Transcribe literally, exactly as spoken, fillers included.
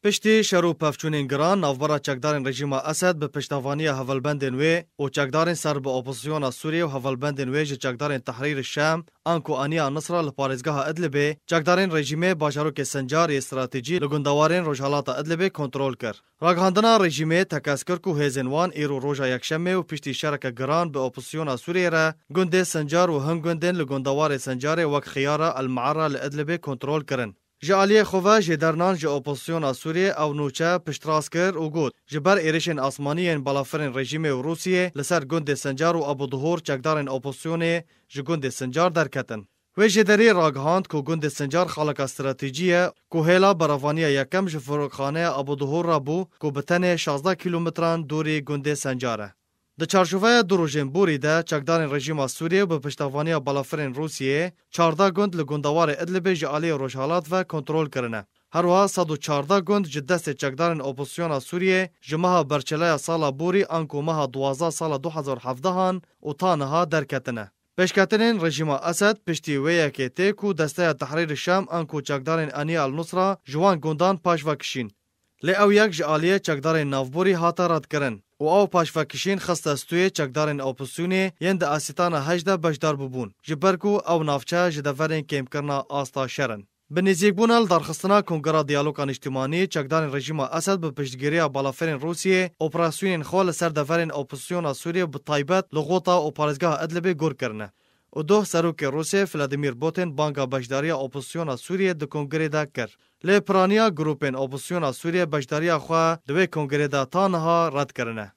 Piştî şer û pevçûnên giran navbera çekdarên rejîma Esed bi piştevaniya hevalbendên wê û çekdarên ser bi opozisyona Sûriyê û hevalbendên wê ji çekdarên Tehrîr Şam, anku aniya Nusra li parêzgeha Idlibê, çekdarên rejîmê bajarokê Sincar yê stratejî li gundewarên rojhelata Idlibê kontrol kir. Ragihandina rejîmê tekez kir ku hêzên wan îro roja Yekşemê û piştî şereke giran bi opozisyona Sûriyê re gundê Sincar û hin gundên li gundewarê Sincarê wek Xiyara El Me'era li Idlibê kontrol kirin. Ji aliyê xwe ve jêdernan ji opozisyona Sûriyê ew nûçe piştrast kir û got, ji ber êrişên asmanî yên balafirên rejîmê û Rûsiyê li ser gundê Sincar û Abu Duhur çekdarên opozisyonê ji gundê Sincar derketin. Wê jêderî ragihand ku gundê Sincar xaleka stratejî ye ku hêla berevaniya yekem ji firokxaneya Abu Duhur re bû ku bi tenê şazdeh kîlometran dûrî gundê Sincar e. Di çarçoveya du rojên borî de çekdarên rejîma Sûriyê bi piştevaniya balafirên Rûsiyê çardeh gund li gundewarê Idlibê ji aliyê rojhelat ve kontrol kirine. Her wiha sed û çardeh gund ji destê çekdarên opozisyona Sûriyê ji meha berçeleya sala borî anku meha duwazdeh sala du hezar hevdehan û ta niha derketine. Pêşketinên rejîma Esed piştî wê yekê tê ku Desteya Tehrîr Şam anku çekdarên Eniya El Nusra ji wan gundan paşve kişîn. Lê ew yek ji aliyê çekdarên navborî hate redkirin û ew paşvekişîn xiste stûyê çekdarên opozisyonê yên di Asîtana Hej de beşdar bûbûn, ji ber ku ew navçe ji deverên kêmkirina asta şer in. Bi nêzîkbûna lidarxistina Kongera Diyaloga Niştimanî, çekdarên rejîma Esed bi piştgiriya balafirên Rûsiyê operasyonên xwe li ser deverên opozisyona Sûriyê bi taybet li Xota û parêzgeha Idlibê gor kirine. û doh serokê Rûsê Vladimir Putin banga beşdariya opozisyona Sûriyê di kongrê de kir. Lê piraniya grûpên opozisyona Sûriyê beşdariya xwe di wê kongrê de ta niha red kirine.